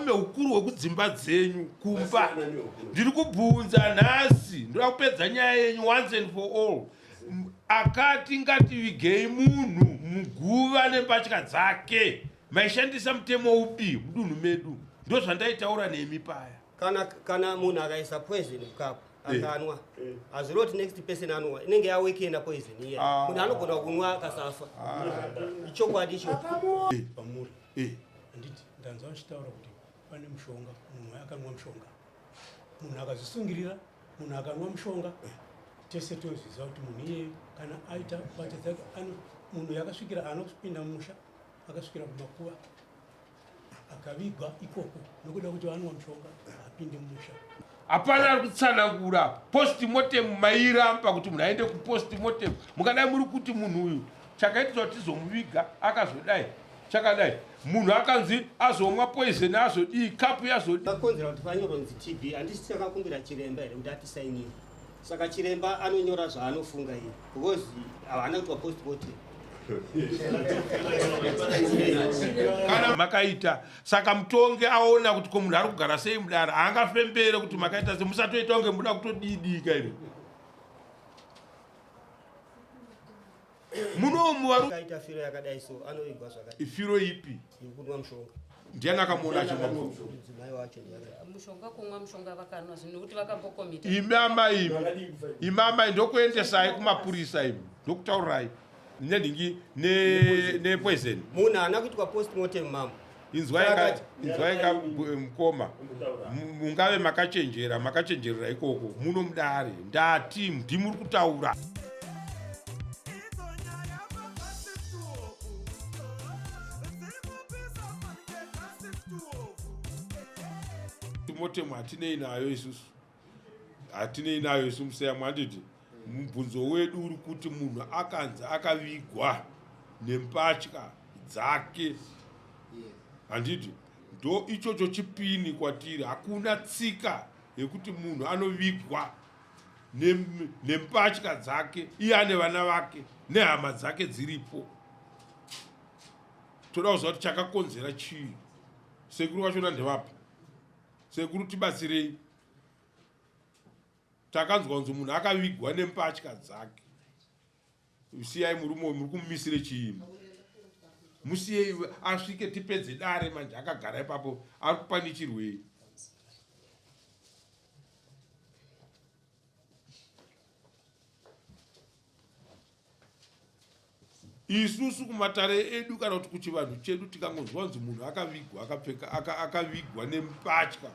Varume ukuru hwekudzimba dzenyu kumba. Ndiri kubvunza nhasi, ndoda kupedza nyaya yenyu once and for all. Akati ngativigei munhu muguva nembatya dzake. Maishandisa mutemo upi mudunhu medu? Ndozvandaitaura nemi paya. Kana kana munhu akaisa poison mukapu eh. akanwa eh. hazviroti next person anwa inenge yawekenda poison iya ah. Munhu anogona kunwa akasafa. Ah. Ichokwadi icho. Eh. Pamuri handiti ndanzwa vachitaura kuti pane mushonga, munhu akanwa mushonga, munhu akazvisungirira, munhu akanwa mushonga, tese tozviziva kuti munhu iyeye kana aita mbatya dzake, munhu yakasvikira anopinda mumusha akasvikira kumakuva akavigwa ikoko nokuda kuti vanwa mushonga apinde mumusha. Hapana ari kutsanangura postmortem. Mairamba kuti munhu aende kupostmortem. Mukadai muri kuti munhu uyu chakaitisa kuti tizomuviga akazodai chakadai, munhu akanzi azomwa poison, azodii, kapu yazodii. Kakonzera kuti panyoronzi TB, handisi takakumbira chiremba here kuti atisainire? Saka chiremba anonyora zvaanofunga iye because havana kuitwa postmortem. Kana makaita saka mutongi aona kuti ko munhu ari kugara sei mudare, haangafembere kuti makaita se musatoita kunge muda kutodidika iri munomu. Akaita firo yakadai so anovigwa zvakadai. Firo ipi? Yekunwa mushonga. Ndiani akamuona achimwa? Mudzimai wacho ndiye Mushonga, kumwa mushonga vakanwa zvinhu nekuti vakambokomita. Imi amai, imi, imi amai, ndokuendesai kumapurisa imi, ndokutaurirai nenhingi nepoison. Munhu haana kuitwa postmortem, mama. Inzwai, inzwai ka mukoma, mungave makachenjera, makachenjerera ikoko muno mudare. Ndati ndimuri kutaura. Motemu hatinei nayo isusu, hatinei nayo isu museya mwanditi. Mubvunzo wedu uri kuti munhu akanzi akavigwa nembatya dzake, handiti? Ndo ichocho chipini kwatiri. Hakuna tsika yekuti munhu anovigwa nembatya dzake iye ane vana vake nehama dzake dziripo. Toda kuziva kuti chakakonzera chii. Sekuru vachona ndevapi? Sekuru, tibatsirei. Takanzwa kunzi munhu akavigwa nembatya dzake. Siyai murume uyu, muri kumumisire chiimi? Musiyei asvike tipedze dare. Manje akagara ipapo ari kupanichirwei? Isusu kumatare edu kana kuti kuchivanhu chedu, tikangonzwa kunzi munhu akavigwa akapfeka akavigwa nembatya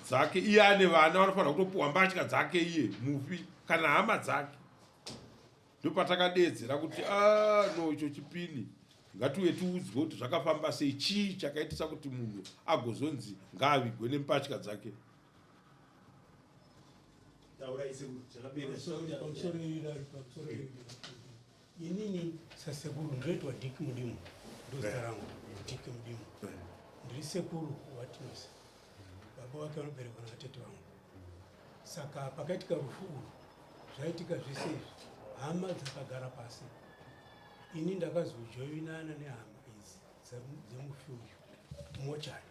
dzake iye ane vana, vanofanira kutopuhwa mbatya dzake iye mufi kana hama dzake. Ndopatakadeedzera kuti a ah, no, icho chipini ngatiuye tiudzwe kuti zvakafamba sei, chii chakaitisa kuti munhu agozonzi ngaavigwe nembatya dzake. Inini sasekuru ndinoitwa Dick Mudimu, ndozita rangu Dick Mudimu. Ndiri sekuru waTinosi, baba wake vanoberekwa navatete vangu. Saka pakaitika rufu urwu, zvaitika zvese izvi, hama dzakagara pasi. Ini ndakazojoinana nehama idzi dzemufi uyu mochari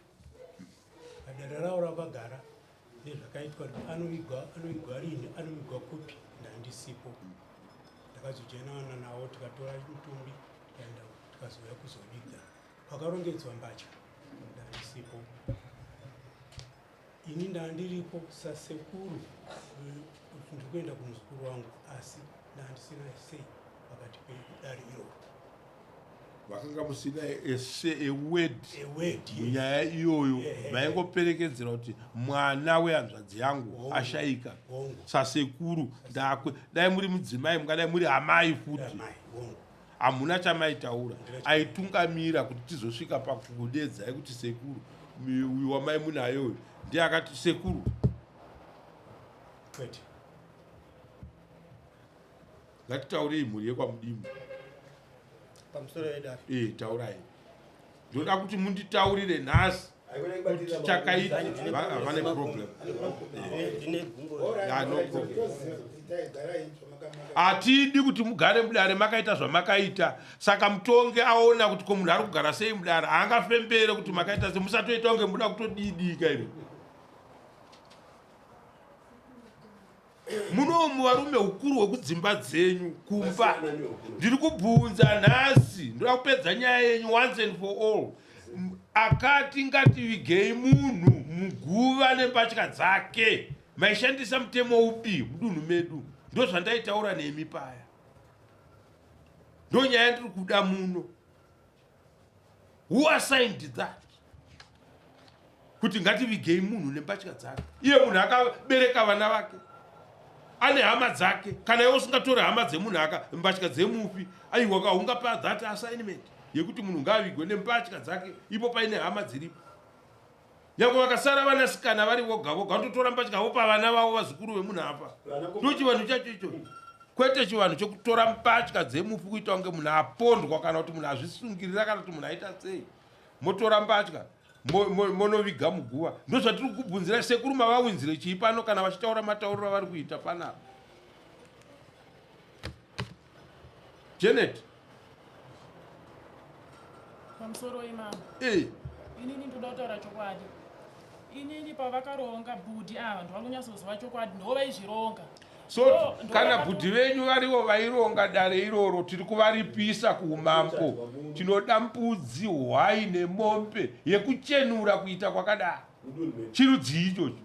padare ravo rakagara nezvakaitwa, anovigwa, anovigwa rini, anovigwa kupi, ndandisipo. Ndakazojoinana navo, tikatora mutumbi tikaenda, tikazouya kuzoviga. Pakarongedzwa mbatya ndandisipo ini, ndandiripo sasekuru ndiri kuenda kumuzukuru wangu, asi ndandisina sei pakati pedare iroro. Vakanga musina ese a word munyaya iyoyo, vaingoperekedzera kuti mwana wehanzvadzi yangu ashaika. Sasekuru ndakwe, dai muri mudzimai, mungadai muri amai futi, hamuna chamaitaura. Aitungamira kuti tizosvika pakudedzai kuti sekuru, uyu wamai munayo uyu ndiye akati sekuru. Kwete. Ngatitaurei mhuri yekwaMudimu. Pamusoro yedare. Eh, taurai. Ndoda kuti munditaurire nhasi. Chakaita vane problem. Hatidi kuti mugare mudare makaita zvamakaita. Saka mutonge aona kuti ko munhu ari kugara sei mudare, haangafembere kuti makaita sei. Musatoita kunge muda kutodidika imi. Munomu varume ukuru hwekudzimba dzenyu kumba. Ndiri kubvunza nhasi, ndoda kupedza nyaya yenyu once and for all. Akati ngativigei munhu muguva nembatya dzake. Maishandisa mutemo upi mudunhu medu? Ndozvandaitaura nemi paya. Ndonyaya yandiri kuda muno. Who assigned that? Kuti ngativigei munhu nembatya dzake. Iye munhu akabereka vana vake. Ane hama dzake. Kana iwe usingatori hama dzemunhu aka mbatya dzemufi, aiwa ka ungapa that assignment yekuti munhu ngaavigwe nembatya dzake ipo paine hama dziripo. Nyangwe vakasara vanasikana vari voga voga vanototora mbatya vopa vana vavo vazukuru vemunhu afa. Ndochivanhu chacho ichocho. Kwete chivanhu chekutora mbatya dzemufi kuita kunge munhu apondwa kana kuti munhu azvisungirira kana kuti munhu aita sei. Motora mbatya monoviga muguva. Ndozvatiri kukubvunzira sekuru mavawinzire chii pano kana vachitaura matauriro avari kuita panapa. Janet. Pamusoro imama. Eh. Inini ndoda kutaura chokwadi. Inini pavakaronga bhudhi ava ndo vanonyatsoziva chokwadi ndo vaizvironga. So kana bhudhi venyu varivo vaironga dare iroro tiri kuvaripisa kuumambo. Tinoda mbudzi, hwai nemombe yekuchenura kuita kwakadaro. Chirudzii ichocho?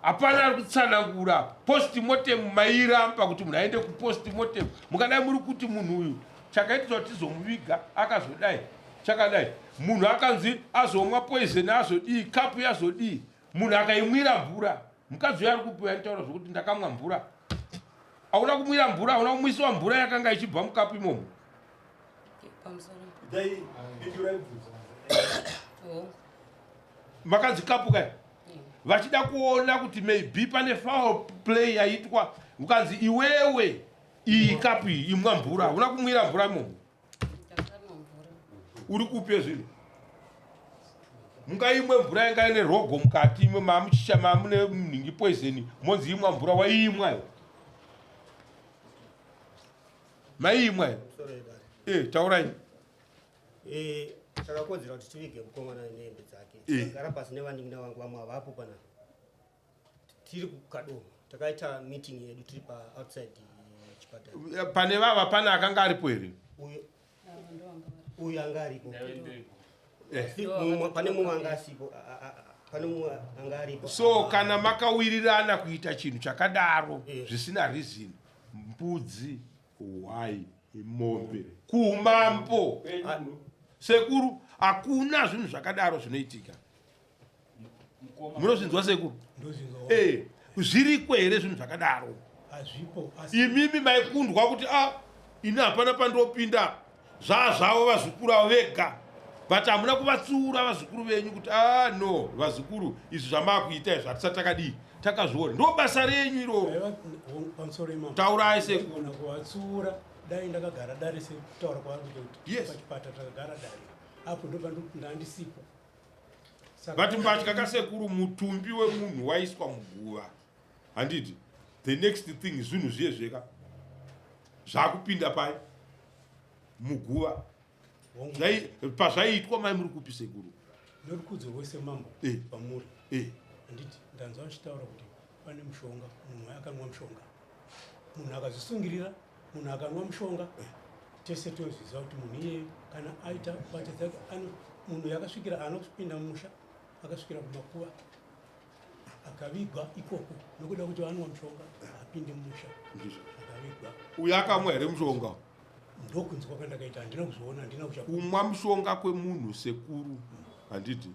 Hapana ari kutsanangura postmortem mairamba kuti munhu aende kupostmortem. Mukadai muri kuti munhu uyu chakaitwa kuti tizomuviga akazodai chakadai munhu akanzi azomwa poison azodii kapu yazodii munhu akaimwira mvura mukadzi uyo ari kupiwa anotaura zvokuti ndakamwa mvura hauna kumwira mvura hauna kumwisiwa mvura yakanga ichibva mukapu imomo. Makanzi kapu kai vachida kuona kuti maybe pane foul play yaitwa ukanzi iwewe iyi kapu iyi imwa mvura hauna kumwira mvura imomo. Uri kupi zvinhu? Mungaimwe mvura yanga ine rogo mukati imwe mamuchicha mamune nhingi poison monzi imwa mvura waiimwa iwe. Maiimwa iwe. Eh, taurai. Eh, chakakonzera kuti tivige mukomana nehembe dzake. Eh. Tagara pasi nevanin'ina vangu vamwe havapo panapa. Tiri kuKadoma. Takaita meeting yedu tiri pa outside chipatara. Pane vava pane akanga aripo here? Uyo uyo anga aripo. Pane mumwe anga asipo. Pane mumwe anga aripo. So kana makawirirana kuita chinhu chakadaro zvisina reason, mbudzi, hwai, mombe kumambo sekuru, hakuna zvinhu zvakadaro zvinoitika. Munozvinzwa sekuru? Eh, zviriko here zvinhu zvakadaro? Imimi maikundwa kuti a ini hapana pandopinda, zvazvavo vazukuru avo vega, but hamuna kuvatsiura vazukuru venyu kuti a no vazukuru izvi zvamakuita izvi hatisati takadii takazviona. Ndo basa renyu iroro. Taurai sekuru. Kuvatsiura dai ndakagara dare sekutaura kwavari kuita kuti pachipatara takagara dare apo ndopandandisipo. But mbatya kasekuru mutumbi wemunhu waiswa muguva handiti the next thing zvinhu zviye zveka zvakupinda pai muguva pazvaiitwa mai muri kupi sekuru? Norukudzo rwese mambo pamuri handiti ndanzwa vachitaura kuti pane mushonga munhu akanwa mushonga munhu akazvisungirira munhu akanwa mushonga tese tozviziva kuti munhu iyeye kana aita mbatya dzake munhu yakasvikira anopinda mumusha akasvikira kumakuva akavigwa ikoko nokuda kuti anwa mushonga apinde mumusha akavigwa. Uyo akamwa here mushonga? Ndokunzwa kwandakaita, handina kuzviona, handina kucha. Kumwa mushonga kwemunhu sekuru handiti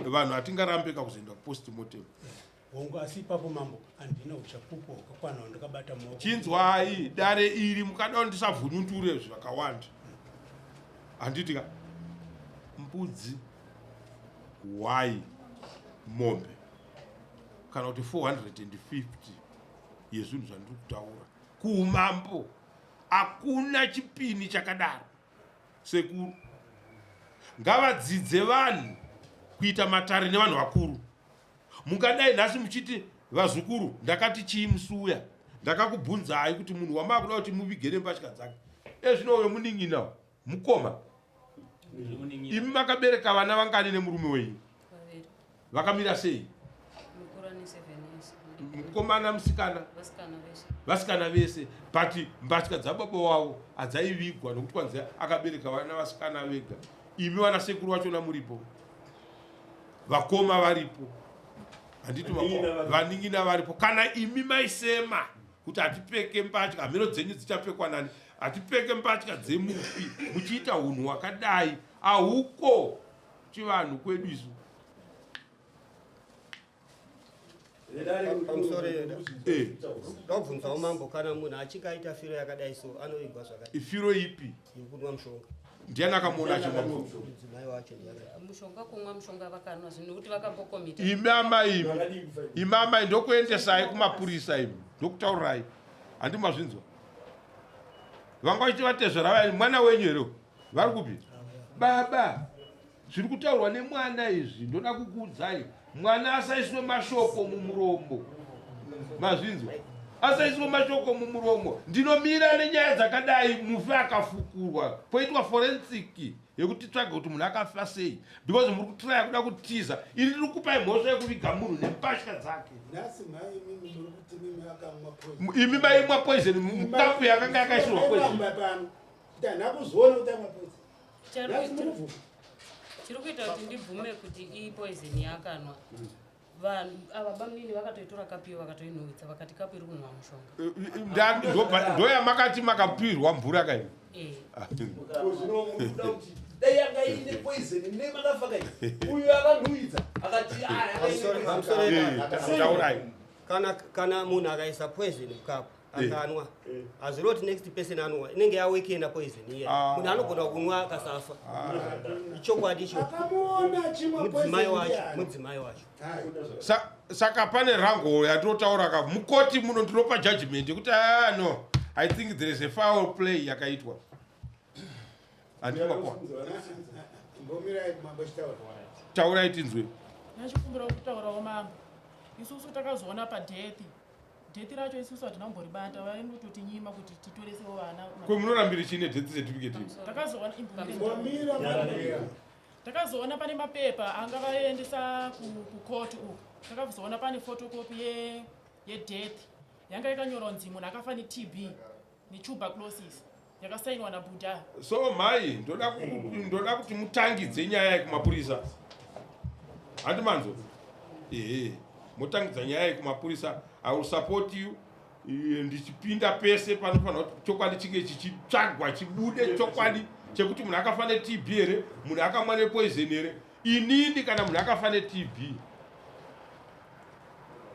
vanhu hatingarambeka kuzoenda kupostmortem. Hongu, asi ipapo mambo handina uchapupu hwakakwana hwandakabata mumaoko. Chinzwai dare iri mukada ndisavhunyuture zvakawanda handiti ka mbudzi hwai mombe kana kuti 450 yezvinhu zvandiri kutaura kuumambo hakuna chipini chakadaro sekuru. Ngavadzidze vanhu Kuita matare nevanhu vakuru. Mungadai nhasi muchiti vazukuru ndakati chii musi uya ndakakubvunzai kuti munhu wamakuda kuti muvige nembatya dzake. Ezvino uyo munin'ina mukoma. Imi makabereka vana vangani nemurume wenyu? Vakamira sei? Mukomana musikana? Vasikana vese. But mbatya dzababa wavo hadzaivigwa nokuti kwanzi akabereka vana vasikana vega. Imi vana sekuru vachona muripo. Vakoma varipo. Handiti vanin'ina varipo. Kana imi maisema kuti hatipfeke mbatya, hameno dzenyu dzichapfekwa nani? Hatipfeke mbatya dzemufi muchiita hunhu hwakadai. Ahuko chivanhu kwedu isu. Pamusoro eh. ndobvunzawo mambo kana munhu achinge aita firo yakadai so anovigwa zvakadai. Firo ipi? Yekunwa mushonga. Ndiani akamuona achimwa mudzimai wacho ndiani? Mushonga kumwa mushonga vakanwa zvinhu nekuti vakambokomita. Imi amai imi. Imi amai ndokuendesai kumapurisa imi. Ndokutaurirai. Handi mazvinzwa. Vanga vachiti vatezvara vaya mwana wenyu here? Vari kupi? Baba. Zviri kutaurwa nemwana izvi ndoda kukuudzai. Mwana asaiswe mashoko mumuromo. Mazvinzwa? Asaiswe mashoko mumuromo. Ndinomira nenyaya dzakadai mufi akafukurwa. Poitwa forensic yekuti titsvage kuti munhu akafa sei. Because muri kutraya kuda kutiza. Ini ndiri kukupai mhosva yekuviga munhu nembatya dzake. Nhasi mhai imimi muri kuti mimi akamwa poison. Imi maimwa poison mukapu yakanga yakaisirwa poison. Pano. Kuti handina kuzoona kuti amwa poison. Chiri kuita kuti ndibvume kuti ipoison yaakanwa. Vanhu ava bamunini vakatoitora kapu iyo vakatoinhuwidza vakati kapu iri kunhuwa mushonga. Ndoyamakati makapirwa mvura kai? Eh. Dai yanga iine poison nemakafa kai. Uyu akanhuwidza akati taurai. Kana munhu akaisa poison mukapu akanwa hazviroti next person anwa inenge yawekena poison iye. Munhu anogona kunwa akasafa. Ichokwadi icho. Akamuona achimwa Mudzimai poison wacho, ndiani? mudzimai wacho. Saka pane rango yatinotaura ka mukoti muno ndinopa judgment yekuti no, I think there is a foul play yakaitwa. Handiti makona. Mbomirai mambo chitaura. Taurai tinzwe. Ndachikumbira kutaurawo mambo. Isusu takazoona pa death. Death racho isusu hatina kumboribata, vaingototinyima kuti titoresewo vana. Ko munorambira chii nedeath certificate iyi? Takazoona Mbomira, mbomira. Takazoona pane mapepa anga vaendesa kucourt uku. Takazoona pane photocopy yedeath yanga yakanyorwa kunzi munhu akafa neTB netuberculosis yakasainwa naBuddha. So mai ndoda kuti mutangidze nyaya yekumapurisa. Handi manzo? Ehe, motangidza nyaya yekumapurisa. I will support you. Ndichipinda pese panofanira kuti chokwadi chinge chichitsvagwa chibude chokwadi chekuti munhu akafa neTB here, munhu akamwa nepoison here. Inini kana munhu akafa neTB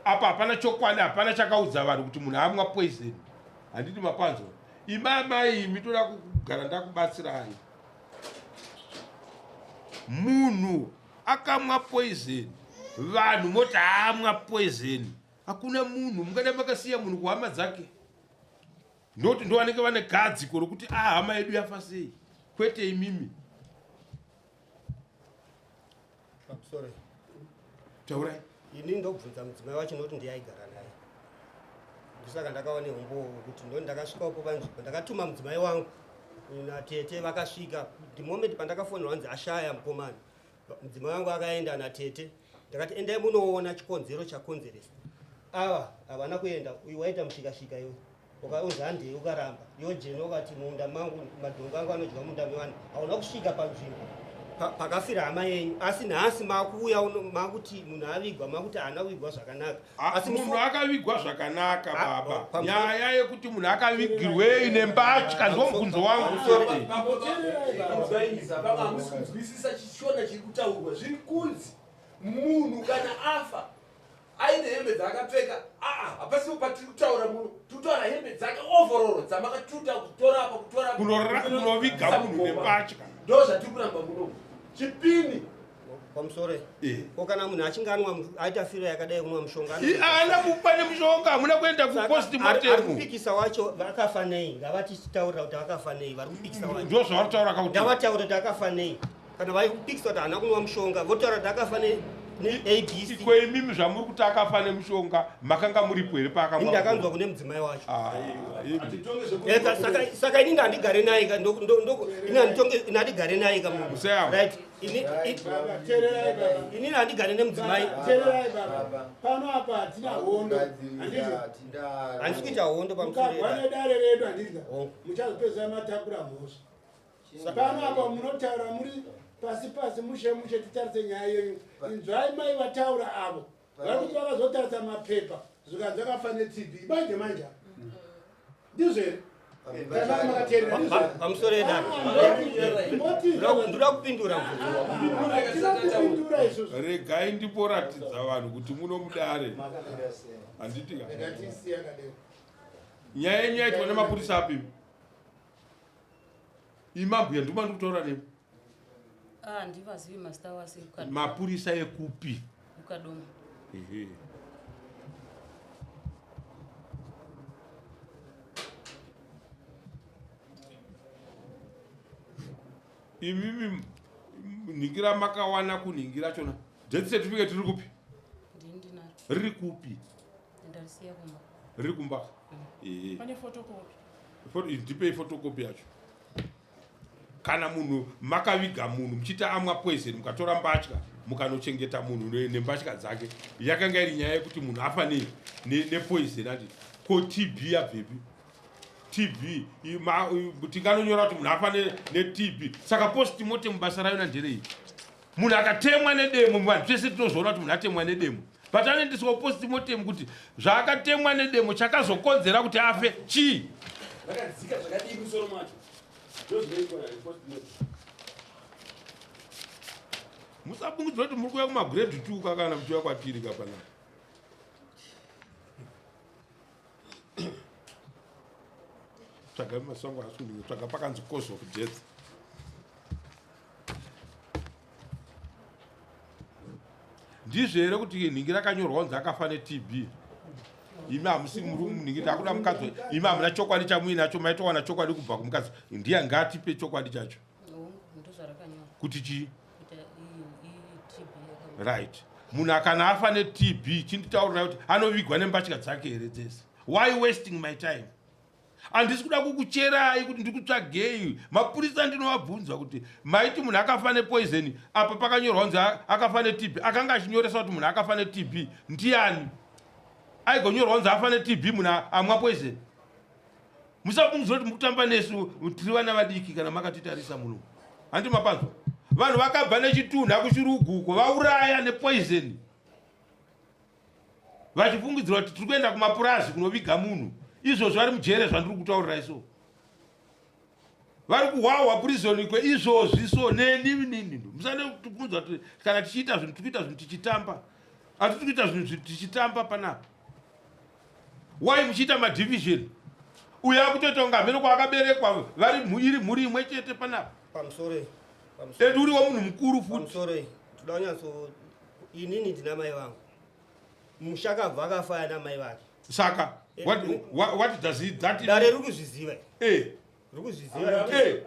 apa hapana chokwadi, hapana chakaudza vanhu kuti munhu amwa poison. Handiti mapanzwa? Imi amai imi toda kugara ndakubatsirai. Munhu akamwa poison, vanhu moti amwa poison. Hakuna munhu mungada makasiya munhu kuhama dzake. Ndoti ndo vanenge vane gadziko rokuti hama yedu yafa sei, kwete imimi. Pamusoro. Taurai. Ini ndobvunza mudzimai wacho nokuti ndiye aigara naye. Ndosaka ndakaona umbowo kuti ndo ndakasvikapo panzvimbo ndakatuma mudzimai wangu natete vakasvika. The moment pandakafonera hanzi ashaya mukomana, mudzimai wangu akaenda natete. Ndakati endai munoona chikonzero chakonzeresa. Ava havana kuenda, uyu waita mushikashika iwe. Ukaunza handei ukaramba. Iwe jeno ukati munda mangu madhongo angu anodya munda mevanhu. Hauna kusvika panzvimbo pakafira hama yenyu. Asi nhasi makuuya uno, makuti munhu avigwa, makuti haana kuvigwa zvakanaka. Asi munhu akavigwa zvakanaka baba. Nyaya yekuti munhu akavigirwei nembatya ndo mubvunzo wangu. Baba, hamusi kunzwisisa chiShona chiri kutaurwa. Zviri kunzi munhu kana afa aine hembe dzaakapfeka, hapasipo patiri kutaura muno. Tiri kutaura hembe dzake overall dzamakatuta kutora apa, kutora apa. Kunoviga munhu nembatya. Ndo zvatiri kuramba muno. Chipini. Pamusoro. Ko kana munhu achinge anwa aita firo yakadai kunwa mushonga, Haana kufa nemushonga, hamuna kuenda kupostmortem. Ari kupikisa wacho vakafa nei? Ngavatitaurira kuti vakafa nei vari kupikisa wacho. Ndo zvavari kutaura kakuti. Ngavataure kuti akafa nei. Kana vaipikisa kuti haana kunwa mushonga votaura kuti akafa neabc. Iko imimi zvamuri kuti akafa nemushonga makanga muripo here paakamwa? Ndakanzwa kune mudzimai wacho. Ah, eh, saka ini ndandigare naye ka ini handigare naye ka right inini handigare nemudzimai. Pano apa hatina hondo. Handisi kuita hondo. Pamusorogwa nedare redu handiti muchazopedzisa matakura mhosva. Pano apa munotaura muri pasi pasi, mushe mushe, titarise nyaya yenyu. Inzwai mai vataura avo, vari kuti vakazotarisa mapepa zvikanzi akafa neTB. Manje manje ndizvo here? Kana makateerera ndizvo? Pamusoro yedare, ndoda kupindura. Hatina kupindura isusu. Regai ndimboratidza vanhu kuti muno mudare, handiti ka? Ngatisiya kadero. Nyaya yenyu yaitwa nemapurisa api? Imambuya, nduma ndikutaura nemi. Ah, ndivazivi mazita wasi. Mapurisa ekupi? Ukadoma. Ehe. Imimi nhingira makawana kunhingira chona death certificate riri kupi? Ndini ndinaro. Riri kupi? Ndarisiya kumba. Riri kumba? Ehe. Pane photocopy. Ndipei photocopy yacho. Kana munhu makaviga munhu muchiita amwa poison, mukatora mbatya mukanochengeta munhu nembatya dzake, yakanga iri nyaya yekuti munhu afa nepoison, ati ko TB yabvepi? TB tinganonyora kuti munhu afa neTB? Saka postmortem basa rayo nanderei? Munhu akatemwa nedemo, vanhu tese tinozoona kuti munhu atemwa nedemo, but anoendeswa postmortem kuti zvaakatemwa nedemo chakazokonzera kuti afe chii? Rakadzika zvakadii musoro macho, ndozvinoitwa postmortem. Musabungudzira kuti muri kuuya kumagrade 2 kakana muchiuya kwatiri kapanapa. Tsvaga masango asundinge, tsvaga pakanzi cause of death. Ndizvo here kuti nhingi rakanyorwa kunzi akafa neTB? Imi hamusi nhingi, ndakuda mukadzi. Imi hamuna chokwadi chamuinacho, maitowana chokwadi kubva kumukadzi. Ndiye ngatipe chokwadi chacho. Hongu, ndozvarakanyorwa. Kuti chii? Kuti iTB yakamwa. Right, munhu akana afa neTB, chinditaurirai kuti anovigwa nembatya dzake here dzese? Why wasting my time? Handisi kuda kukucherai kuti ndikutsvagei. Mapurisa ndinovabvunza kuti maiti munhu akafa nepoison, apa pakanyorwa kunzi akafa neTB. Akanga achinyoresa kuti munhu akafa neTB ndiani? Aigonyorwa kunzi afa neTB munhu amwa poison? Musabungudzira kuti mukutamba nesu, tiri vana vadiki kana makatitarisa muno, handi mapanzwa? Vanhu vakabva nechitunha kuchiruguko vauraya nepoison vachifungidzira kuti tiri kuenda kumapurazi kunoviga munhu. Izvozvo vari mujere, zvandiri kutaurirai. So vari kuhwahwa prison ikwe izvozvi. So neni nini musade kutibvunza kuti kana tichiita zvinhu, tiri kuita zvinhu tichitamba. Hatiri kuita zvinhu tichitamba panapa. Why muchiita madivision? Uyo akutoita kunge hamene kwaakaberekwa, vari iri mhuri imwe chete panapa. Pamusoro. Endi uriwo munhu mukuru futi. Pamusoro, toda kunyatso, inini ndina mai vangu, mushakabva akafaya namai vake. Saka what does it that Dare riri kuzviziva. Riri kuzviziva.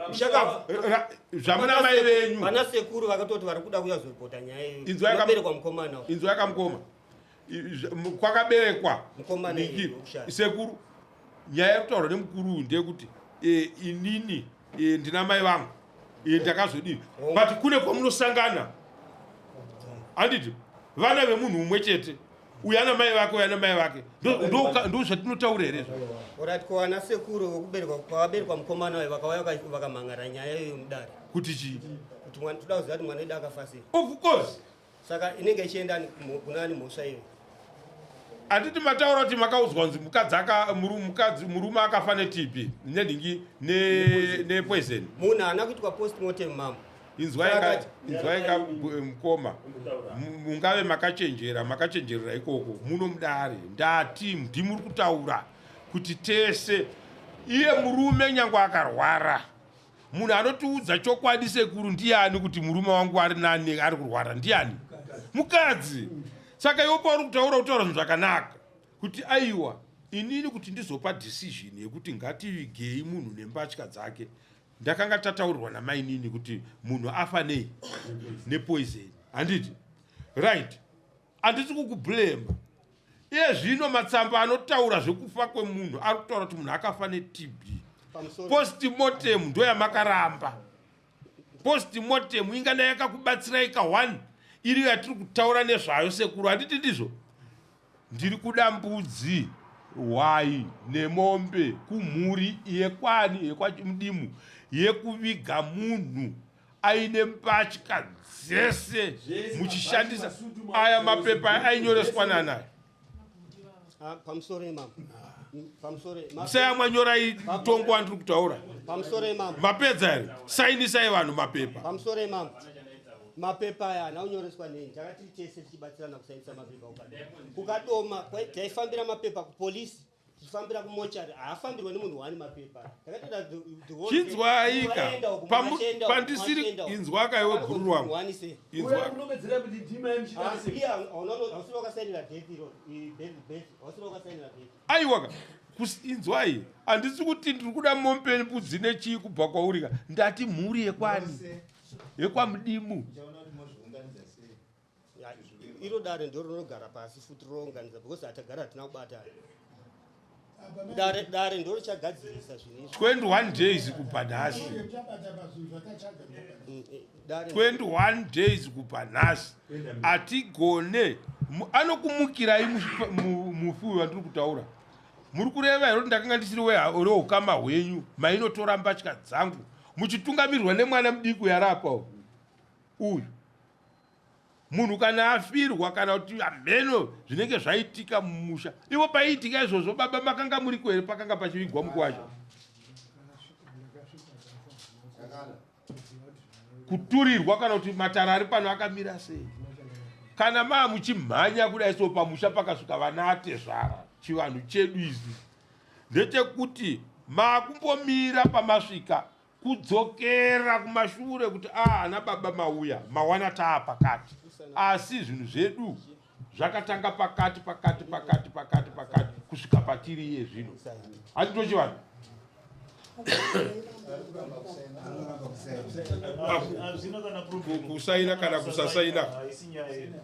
Mushakabva Zvamuna mai venyu. Vana sekuru vakatoti vari kuda kuyazoripota nyaya iyo. Inzwai Inoberekwa mukomana uyu. Inzwa yakamukoma. Kwakaberekwa Mukomana Niki, iye wekushaya. Sekuru, nyaya yekutaurwa nemukuru uyu ndeyekuti inini ndina mai vangu, ndakazodini, but kune kwamunosangana, handiti? Vana vemunhu umwe chete, uyu ana mai vake, uyu ana mai vake. Ndo zvatinotaura here izvo? Alright, ko vana sekuru vekuberekwa kwavaberekwa mukomana uyu vakauya vakamhangara nyaya iyoyo mudare? Kuti chii? Kuti mwana, toda kuziva kuti mwana wedu akafa sei. Of course. Saka inenge ichienda kunani mhosva iyoyo? Handiti mataura kuti makaudzwa kunzi mukadzi aka mukadzi murume akafa neTB nenhingi nepoison? Munhu haana kuitwa postmortem, mama. Inzwai ka mukoma, mungave makachenjera, makachenjerera ikoko muno mudare. Ndati ndimuri kutaura kuti tese, iye murume nyange akarwara, munhu anotiudza chokwadi sekuru ndiani kuti murume wangu ari nani, ari kurwara ndiani? Mukadzi. Saka iwe pauri kutaura, kutaura zvinhu zvakanaka kuti aiwa, inini kuti ndizopa decision yekuti ngativigei munhu nembatya dzake. Ndakanga tataurirwa namainini kuti munhu afa nei nepoison, handiti? Right, handisi kukublema. Iye zvino matsamba anotaura zvekufa kwemunhu ari kutaura kuti munhu akafa neTB. Postmortem ndoyamakaramba. Postmortem ingana yakakubatsirai ka one iriyo yatiri kutaura nezvayo sekuru, handiti ndizvo? Ndiri kuda mbudzi, hwai nemombe kumhuri yekwani yekwamudimu yekuviga munhu aine mbatya dzese muchishandisa aya mapepa ainyoreswa nanaya. Ah, pamusoro imam, pamusoro. Musayamwa, nyorai mutongo wandiri kutaura. Pamusoro imam. Mapedza here? Sainisai vanhu mapepa. Pamusoro imam, mapepa aya haana kunyoreswa nei. Takatiri tese tichibatsirana kusainisa mapepa kukadoma. Taifambira mapepa kupolisi, tichifambira kumochari. Haafambirwa nemunhu wani mapepa. Takatoita the whole day. Chinzwaika. Mumwe achienda uku, mumwe achienda uku, mumwe Pandisiri achienda uku. inzwaka iwe bhururu wangu. Wani sei? Inzwaka. Kunongedzera kuti ndima yemuchida. Ah, iye hausiri wakasainira death iro, birth, hausiri wakasainira death. Aiwaka, inzwai, handisi kuti ndiri kuda mombe, mbudzi nechii kubva kwaurika. Ndati mhuri yekwani, yekwamudimu. Ya, iro dare ndo rinogara pasi futi rounganidza because hatagara hatina kubatana. Dare ndo richagadzirisa zvinhu izvi. 21 days kubva nhasi. Muchabata pazvinhu zvakachaga. Dare 21 days kubva nhasi hatigone. Anokumukirai mufi uyu wandiri kutaura. Muri kureva here kuti ndakanga ndisiri weukama hwenyu? Mainotora mbatya dzangu muchitungamirirwa nemwana mudiki uyu ari apa uyu. Munhu kana afirwa kana kuti hameno zvinenge zvaitika mumusha, ivo paiitika izvozvo baba makanga muriko here pakanga pachivigwa mukwasha? Kuturirwa kana kuti matara ari pano akamira sei? Kana maa muchimhanya kudai so pamusha pakasvika vana atezvara, chivanhu chedu izvi ndechekuti maakumbomira pamasvika, kudzokera kumashure kuti a ana baba mauya mawana taa pakati, asi zvinhu zvedu zvakatanga pakati pakati pakati pakati pakati kusvika patiri iye zvino. Handito chivanhu? Hazvina kana problem. Kusaina kana kusasaina. Haisi nyaya yedu.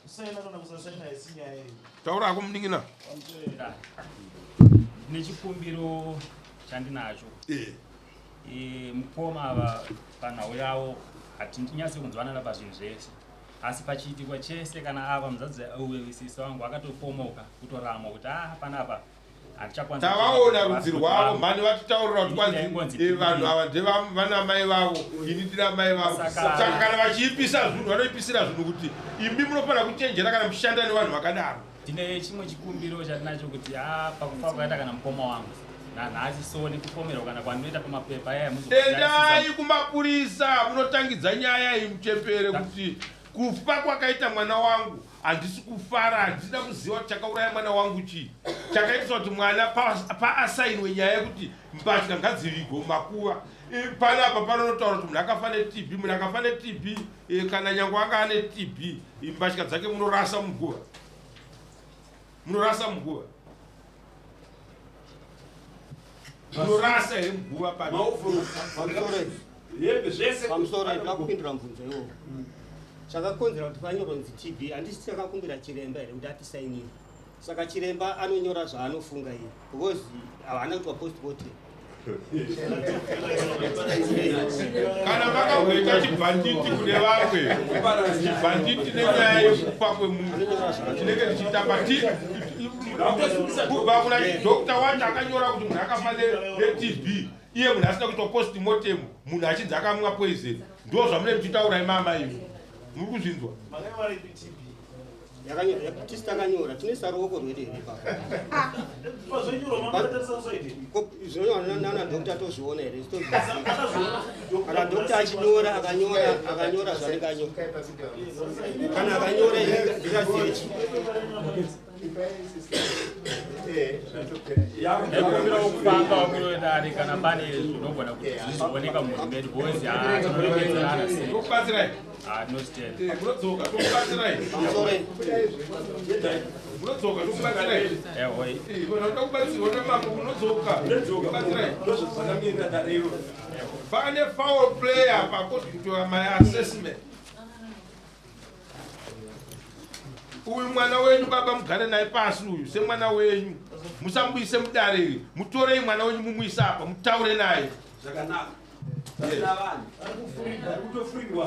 Kusaina kana kusasaina haisi nyaya yedu. Taura hako munin'ina. Nechikumbiro chandinacho. Mukoma ava panhau yavo hatinyatsi kunzwanana pazvinhu zvese, asi pachiitiko chese kana ava muzadzi uyu sisi wangu akatopomoka kutoramwa kuti a panapa handichakwanisa. Tavaona rudzi rwavo mhani vatitaurira kuti kwanzi vanhu ava ndevana mai vavo, ini ndina mai vavo. Saka kana vachiipisa zvinhu, vanoipisira zvinhu kuti imi munofanira kuchenjera kana muchishanda nevanhu vakadaro. Tine chimwe chikumbiro chatinacho kuti a pakufa kwakaita kana mukoma wangu nanhasi, so nekupomerwa kana kwandinoita pamapepa aya. Endai kumapurisa munotangidza nyaya iyi muchembere kuti kufa kwakaita mwana wangu handisi kufara, handisida kuziva kuti chakauraya mwana wangu chii, chakaitisa kuti mwana paasainwe nyaya yekuti mbatya ngadzivigwe mumakuva. Panapa panonotaura kuti munhu akafa neTB. Munhu akafa neTB, kana nyange anga ane TB, mbatya dzake munorasa muguva, munorasa muguva, munorasa here muguva pano? Hembe zvese. Pamusoro, ndoda kupindura mubvunzo iwowo. Chakakonzera kuti panyorwa TB, handisi takakumbira chiremba here kuti atisainire? Saka chiremba anonyora zvaanofunga iye because havana kuitwa postmortem. Kana makamboita chibhanditi kune vamwe, chibhanditi nenyaya yekufa kwemunhu tinenge tichitamba kubva kuna doctor wacho akanyora kuti munhu akafa neTB, iye munhu asina kuitwa postmortem, munhu achinzi akamwa poison. Ndo zvamunenge muchitaura imama ivo, muri kuzvinzwa? Makaiwanepi TB? Tisi takanyora, tinoisa ruoko rwedu here ipapo? Pazvenyorwa makatarisa kusaidi. Zvinonyorwa nana doctor tozviona here? Kana doctor achinyora, akanyora, akanyora zvanenge anyora, kana akanyora ndingazive chii? Ndaikumbirawo kufamba wakurodare kana pane zvinogona kuti zvizooneka mumhuri medu because haa tinorekedzerana sei. Tokubatsirai. Ah, tinozvitenda. Eh, munodzoka tokubatsirai. Munodzoka tokubatsirai. Ehoi. Eh, kana uda kubatsirwa namambo munodzoka. Tokubatsirai. Pane foul play apa according to my assessment. Uyu mwana wenyu baba mugare naye pasi uyu semwana wenyu. Musamuise mudare iri. Mutorei mwana wenyu mumuise apa mutaure naye. Zvakanaka. Pasina vanhu. Ari kutofurigwa.